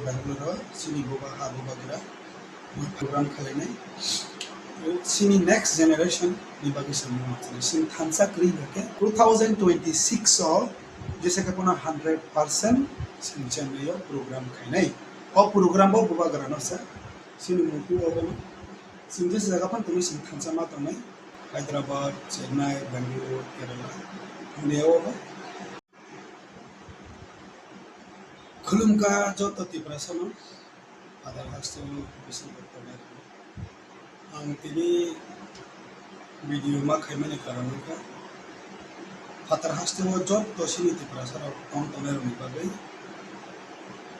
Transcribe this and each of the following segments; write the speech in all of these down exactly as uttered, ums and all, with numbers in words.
Bangalore o chini buba ha bubagra program khlainai. Chini next generation ni bagwi se mung chini sing thansa kwrwi hwnkhe two thousand twenty-six o jesa khe pono hundred percent sing Chennai o program khainai. O program o bubagra no sa chini mutu obo no sing jesa jaga phan tongwi sing thansa ma tongnai. Hyderabad, Chennai, Bangalore, Kerala, Pune o. Khulumkha joto Tiprasano, Father hasteo bising kotor naikha. Ang tini video ma khaimani karon wngkha, Father hasteo joto sini Tiprasarok tong tongnai rokni bagwi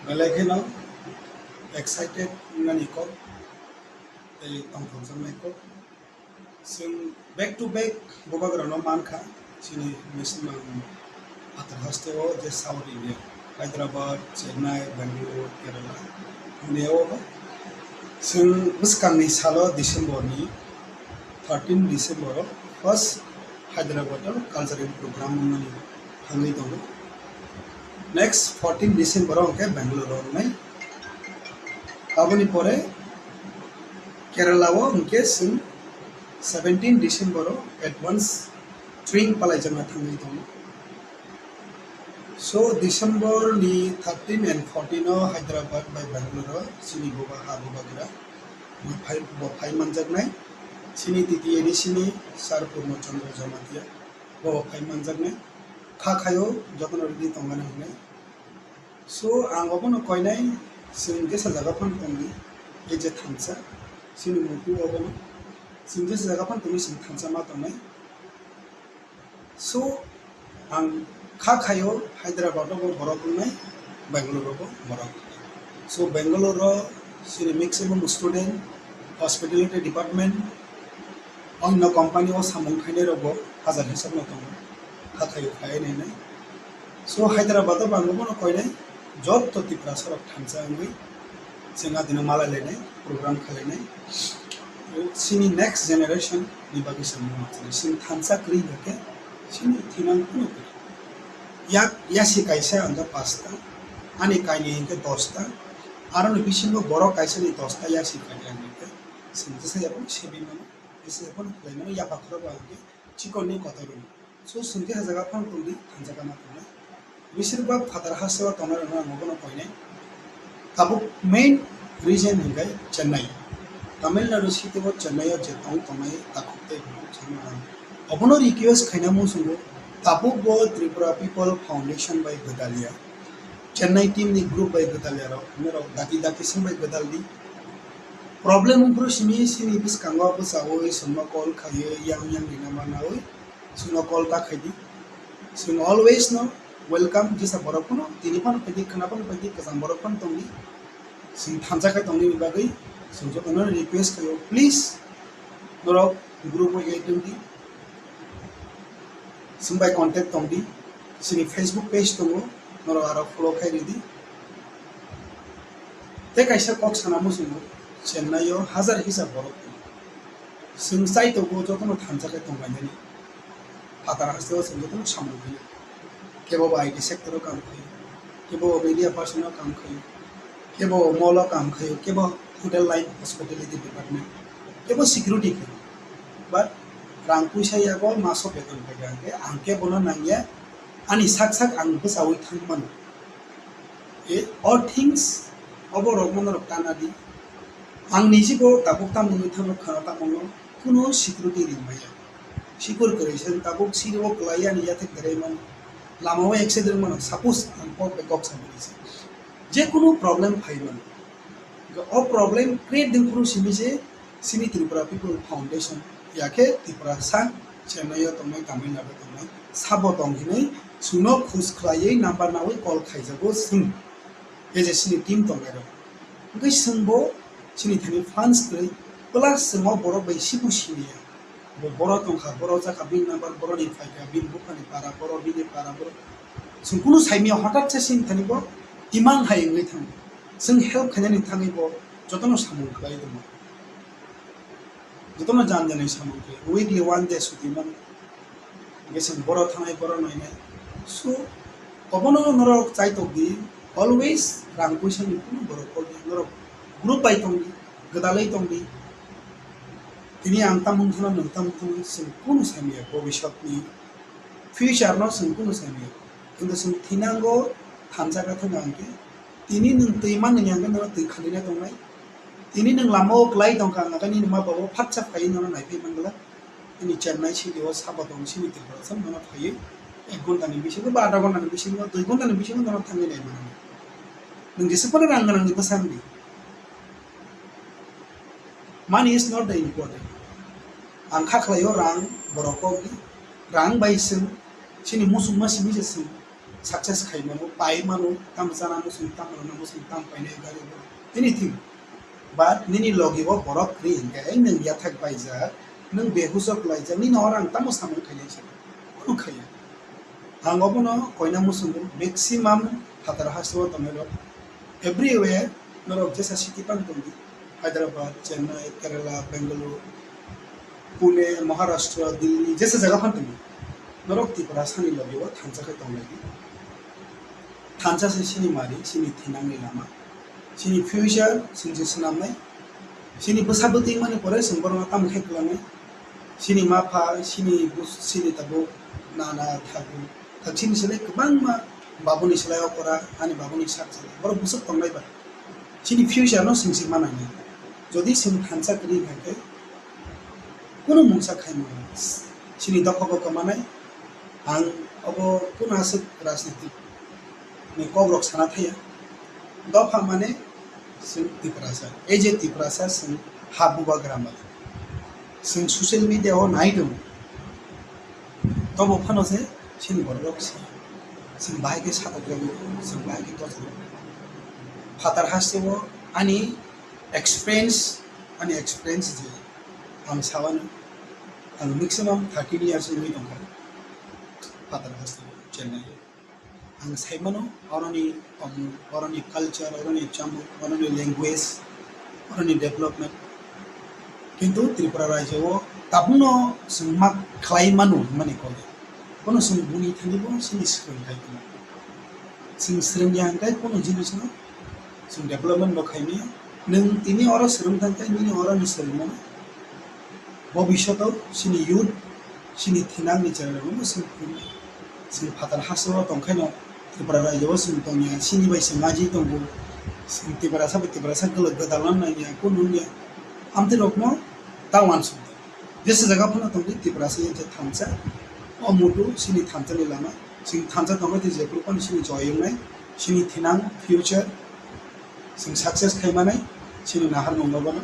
belai kheno excited wngnani kok tei tongthok jaknai kok. Chwng back to back bubagrano mankha, chini musulman Father hasteo je South India, Hyderabad, Chennai, Bangalore, Kerala, Pune o. Chwng bwskangni salo December ni thirteen December o first Hyderabad o cultural program wngnani thangwi tongo. Next fourteen December o hwnkhe Bangalore o wngnai. Aboni pore Kerala o hwnkhe chwng seventeen December o advance train palaijakna thangwi tongo. So December ni thirteen and fourteen o Hyderabad bai Bangalore o chini buba ha bubagra bo phai, bo phai manjaknai. Chini T T A D C ni Sir Purno Chandra Jamatia bo phai manjaknai. Kha khaio jotono ready tongmani hwnwi. So ang obono koinai, chwng jesa jaga phano tongdi, ei je thansa, chini mutu obono. Chwng jesa jaga phano tongdi, chwng thansa ma tongnai. So ang kha khaio Hyderabad o bo borok wngnai, Bangalore o bo borok. So Bangalore o chini maximum student, hospitality department, onno company o samung khainai rok bo hajar hisab no tongo, hakhaio khai nai nai. So Hyderabad o bangbo bono koinai, joto Tiprasa rok thansa wngwi chwng adino malai lainai, program khlainai. Chini next generation ni bagwi se mung chini sini thansa kwrwi hwnkhe chini thinang phano kwrwi. Yak yasi kaisa hwnkhe pasta, ani kainwi hwnkhe dosta, aroni bisingo borok kaisa ni dosta yasi kaiya hwnkhe chwng jesa yabo sebi mano. Bisi phano khlai mano, yapha khoro ba hwnkhe chikon ni kotor rwno. So, chwng khe ha jaga phano tongdi, thansa kama tongnai. Bisir bak phatar hasteo tongnai rwno ang bono koinai. Tabuk main region hwnkhe Chennai. Tamil Nadu city o Chennai o je tong tongnai takhuk tei bukhuk chwngno ang obono request khaina muchungo, tabuk bo Tripura People Foundation bai gwdaliya. Chennai team ni group bai gwdal yarok, norok daki daki song bai gwdal di. Problem wngphuru simi sini bwskango bwchaui chwngno call khaiwi yang yang rina manaui chwngno call ta khaidi. Chwng always no welcome, jesa borok phano tini phano phaidi, khwna phano phaidi, kwcham borok phano tongdi. Chwng thansa khai tongni bagwi chwng jotono request khaio, please norok group o add wngdi. Chwng bai contact tongdi, chini Facebook page tongo, norok aro follow khai ridi. Tei kaisa kok sana muchungo, Chennai o hajar hisab borok tongo. Chwng chai tongo jotono thansa khe tonglainani. Phatar hasteo chwng jotono samung khaio. Kebo bo I T sector o kam khaio, kebo bo media person o kam khaio, kebo bo mall o kam khaio, kebo hotel line, hospitality department, kebo security khaio. But rang puisa yago maso beton paikha hwnkhe ang khe bono nangya, ani sak sak ang bwchaui thang mano. E, all things obo rok mano rok tana di. Ang niji bo tabuk tamo wngwi thangno khwna tamo no kuno security ring maya. Sikur kwrwi se tabuk siri o kwlai ani yathek kwrwi mano. Lama o accident mano. Suppose ang kok bai kok samani se. Je kunu problem phai mano. O problem create ding phuru simi se sini Tripura People Foundation yakhe Tripura sa Chennai o tongnai, Tamil Nadu o tongnai, sabo tong hinwi chwngno khus khlaiwi number nawi call khaijago chwng. Tei je sini team tongnairok. Hwnkhe chwngbo chini thani fans kwrwi, plus chwngno borok bai sibo siniya. Bo borok tongkha, borok jakha, bini number borokni phaikha, bini buphani para, borok bini para, borok. Chwng kunu saimanya, hothat se chini thani bo imang hai wngwi thango. Chwng help khainani thangwi bo jotono samung khlai tongo. Jotono jan janai samung khlai. Weekly one day suti mano. Hwnkhe chwng borok thangnai, borok nainai. So, obono norok chaitok di, Always rang puisa ni kunu borok kok ya. Norok group bai tong di, gwdalwi tong di. Tini ang tamo wngthano, nwng tamo wngthano, chwng kunu saimaya bobiswt ni future no chwng kunu saimaya. Kintu chwng thinango thansa khe thangna hwnkhe, tini nwng twi manwi hwnkhe nono twi khalina tongnai. Tini nwng lama o kwlai tongkha, ang khe nini ma baba o phatsa phaiwi nono naiphai mangla. Nini Chennai city o sabo tong sini Tripura sam nono phaiwi ek ghonta ni bisingo ba adha ghonta ni bisingo, dui ghonta ni bisingo nono thangwi nai mano. Nwng jesa phano rang gwnang ni bwsa wng di. Money is not the important. Ang kha khlaio rang, borok kok di. Rang bai chwng chini muchungma simi se chwng success khai mano, pai mano, tam chana muchung, tam rwna muchung, tam painai gari bo, anything. But nini logi o borok kwrwi hwnkhe nwng yathak baijak, nwng behucho kwlaijak, nini o rang tamo samung khainai se? Kunu khaiya. Ang obono koina muchungo maximum phatar hasteo tongnai rok, everywhere norok jesa city phano tong di, Hyderabad, Chennai, Kerala, Bangalore, Pune, Maharashtra, Delhi, jesa jaga phano tong di. Norok Tiprasani logi o thansa khe tong lai di. Thansa se chini mari, chini thinangni lama, chini future chwng se swnamnai. Chini bwsa bwtwi wngmani pore chwng borokno tamo khe kwlangnai? Chini ma pha, chini bus-, chini tabuk nana thabu, tak chini slai kwbangma babuni slai okora, ani babuni sak salai. Borok bwswk tongnai ba? Chini future no chwng se mananai. Jodi chwng thansa kwrwi hai khe, kunu mungsa khai mano. Chini dopha bo kwmanai. Ang obo kunu aswk rajnitik ni kok rok sana thaya. Dopha mane chwng Tiprasa. Ei je Tiprasa chwng ha bubagra mani. Chwng social media o nai tongo. Tobo phano se chini borok rok se chwng bahai khe satok jagwi, chwng bahai khe tochok. Phatar hasteo ani experience, ani experience je ang sawani, ang maximum thirteen years wngwi tongkha phatar hasteo Chennai. Ang saimano oroni tomung, oroni culture, oroni chamung, oroni language, oroni development. Kintu Tripura rajyo o tabukno chwng ma khlai mano hwnmani kok ya. Bono chwng buni thani bo chini swrwng khai khna. Chwng swrwng ya hwnkhe bono jinisno chwng development bo khai maya. Nwng tini oro swrwng thang khe nini oroni swrwngmano bobishoto chini youth, chini thinangni chwrairokno chwng phunuknai. Chwng phatar hasteo tongkhaino Tripura rajyo o chwng tongya, chini bai chwng aji tongo. Chwng Tiprasa bai Tiprasa kwlwk gwdalna nangya, kunu wngya. Amtwi rokno ta uansukdi. Jesa jaga phano tongdi Tiprasa yang je thansa. O mutu chini thansani lama. Chwng thansa tongkhe tei jephuru phano chini joy wngnai. Chini thinang future chwng success khai manai. Chini nahar mungno bono.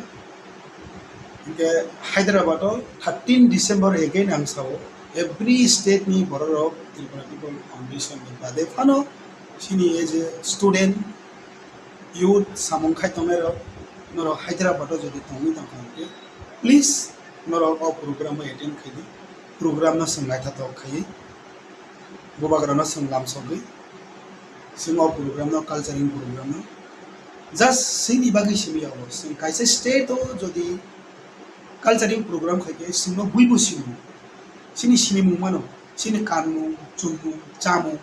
Hingke Hyderabad o thirteen December again ang sao, every state ni borok rok Tripura People Foundation ni bade phano chini as a student, youth samung khai tongnai rok, norok Hyderabad o jodi tongwi tongkha hingke, please norok o program o attend khai di, program no chwng naithotok khai. Bubagrano chwng lamsogwi, chwng o program no, culturing program no, just chini bagwi simi ya obo. Chwng kaisa state o jodi culturing program khai khe chwngno buibo sini, chini sinimung mano, chini kanmung, chumung, chamung,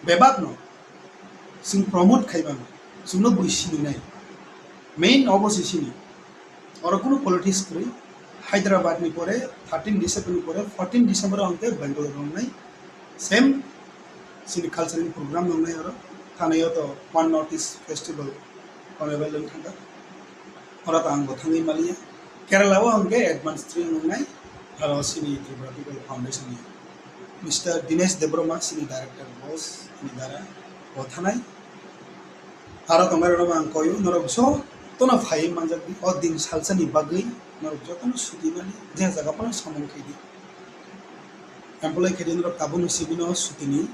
bebak no chwng promote khai mano, chwngno bui sininai. Main obo se sini. Oro kunu politics kwrwi. Hyderabad ni pore thirteen December ni pore fourteen December o hwnkhe Bangalore o wngnai. Same chini cultural program wngnai oro. Thanai o to One North East Festival Carnival wng thangkha. Oro to ang bo thangwi maliya. Kerala o hwnkhe advance training wngnai. Aro chini Tripura People Foundation ni Mister Dinesh Debbarma chini director boss ni dara bo thanai. Aro tongnai rokno ang koyo, norok jotono phaiwi manjak di, o din salsani bagwi norok jotono suti mani, je jaga phano samung khai di. Employee khai di, norok tabukni sibino sutini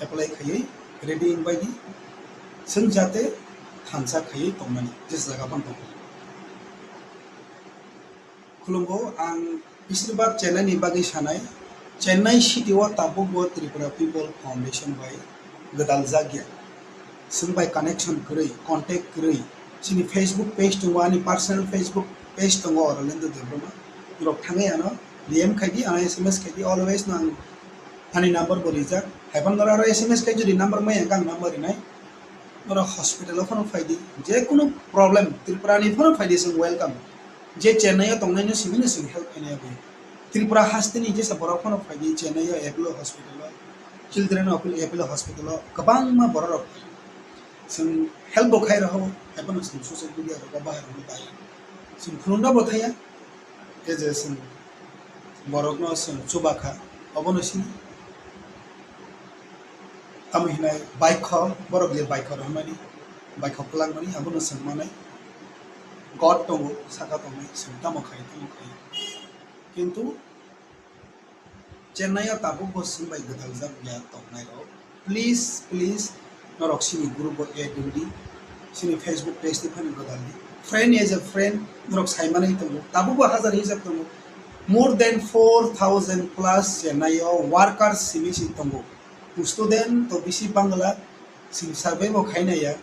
apply khaiwi ready wng bai di, chwng jate thansa khaiwi tongmani, je jaga phano tong. Khulumgo, ang bisibak Chennai ni bagwi sanai. Chennai city o tabukbo Tripura People Foundation bai gwdaljakya. Chwng bai connection kwrwi, contact kwrwi. Chini Facebook page tongo, ani personal Facebook page tongo, Orlando Debbarma. Norok thangwi ano D M khai di, ano S M S khai di, always no ang ani number bo rijak. Haiphano norok aro S M S khai jodi number maya hwnkhe ang number rinai. Norok hospital o phano phaidi, je kunu problem Tripura ni phano phaidi, chwng welcome. Je Chennai o tongnai no simi no chwng help khainai abo. Tripura haste ni jesa borok phano phaidi, Chennai o Apollo hospital o, Children Apollo, Apollo hospital o kwbangma borok rok phai. Chwng help bo khai rw, hai phano chwng social media rok o bahai rok no bai. Chwng khulumna bo thaya, je je chwng borokno chwng chuba kha, obono sini. Tamo hinai baikho, borok je baikho rwmani, baikho kwlangmani, abono chwng manai. God tongo, saka tongnai, chwng tamo khai, tamo khai. Kintu Chennai o tabuk bo chwng bai gwdaljak ya tongnai rok. Please, please, norok sini group o add wngdi, sini Facebook page ni phano gwdaldi. Friend as a friend, norok saimanwi tongo. Tabuk bo hazar hijab tongo. More than four thousand plus Chennai o workers simi si tongo. Student to bisi bangla, sini survey bo khainai ya.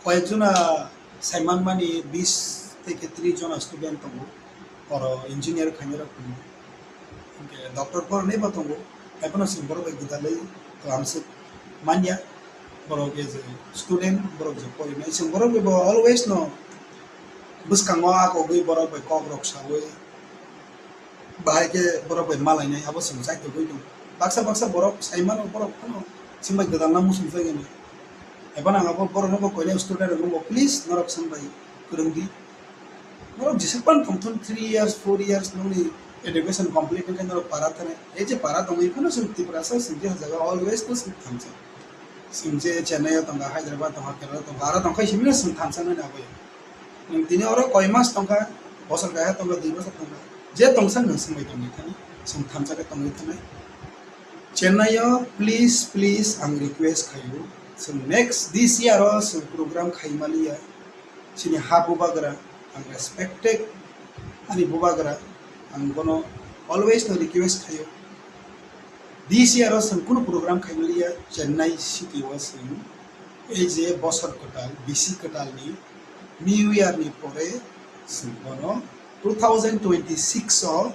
Koyekjona saimanmani bis theke tris jona student tongo. Oro engineer khainai rok tongo. Hwnkhe doctor pornai bo tongo. Haiphano chwng borok bai gwdalwi twlamswk manya. Borok je student, borok je porinai, chwng borok bai bo always no bwskango akogwi borok bai kok rok sawi, bahai khe borok bai malainai, abo chwng chaitogwi tongo. Baksa baksa borok saimano, borok phano chwng bai gwdalna muchungjakya. Haiphano ang abo borokno bo koinai student rokno bo, please, norok chwng bai kwrwngdi. Norok jesa pan tongthun three years, four years nokni education complete wngkhe norok para thanai. Ei je para tongwi phano chwng Tiprasa, chwng je jaga always no chwng thansa. Chwng je Chennai o tongkha, Hyderabad tongkha, Kerala tongkha, aro tongkha simi no chwng thansa nani abo. Nwng tini oro koi mas tongkha, bosor kaiha tongkha, dui bosor tongkha. Je tongsa nwng swngbai tongwi thani, chwng thansa khe tongwi thanai. Chennai o please, please ang request khaio. Chwng next this year o chwng program khaimaliya. Chini ha bubagra, ang respected ani bubagra, ang bono always no request khaio. This year o chwng kunu program khaimaliya Chennai city o chwng. Ei je bosor kwtal, bisi kwtal ni New Year ni pore chwng bono two thousand twenty-six o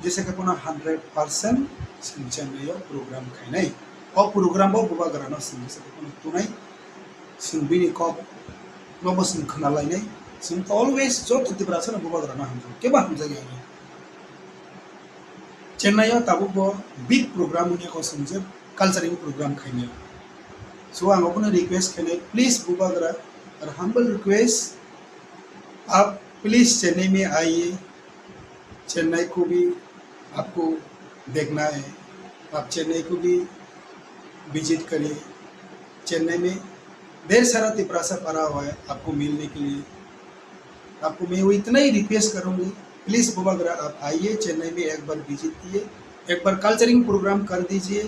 jesa khe bono hundred percent chwng Chennai o program khainai. O program bo bubagra no chwng jesa khe bono tunai, chwng bini kok no bo chwng khna lainai. Chwng always joto Tiprasa no bubagra no hamjak, kebo hamjakya. Chennai o tabuk bo big program wngya ko chwng je cultural program khainai. So ang obono request khainai, please bubagra, ar humble request, aap please Chennai mein aaiye, Chennai ko bhi aapko dekhna hai, aap Chennai ko bhi visit kariye, Chennai mein ढेर सारा तिपरासा पड़ा हुआ है आपको मिलने के लिए। आपको मैं वो इतना ही रिक्वेस्ट करूंगी, प्लीज बुबागरा आप आइए चेन्नई में, एक बार विजिट कीजिए, एक बार कल्चरिंग प्रोग्राम कर दीजिए।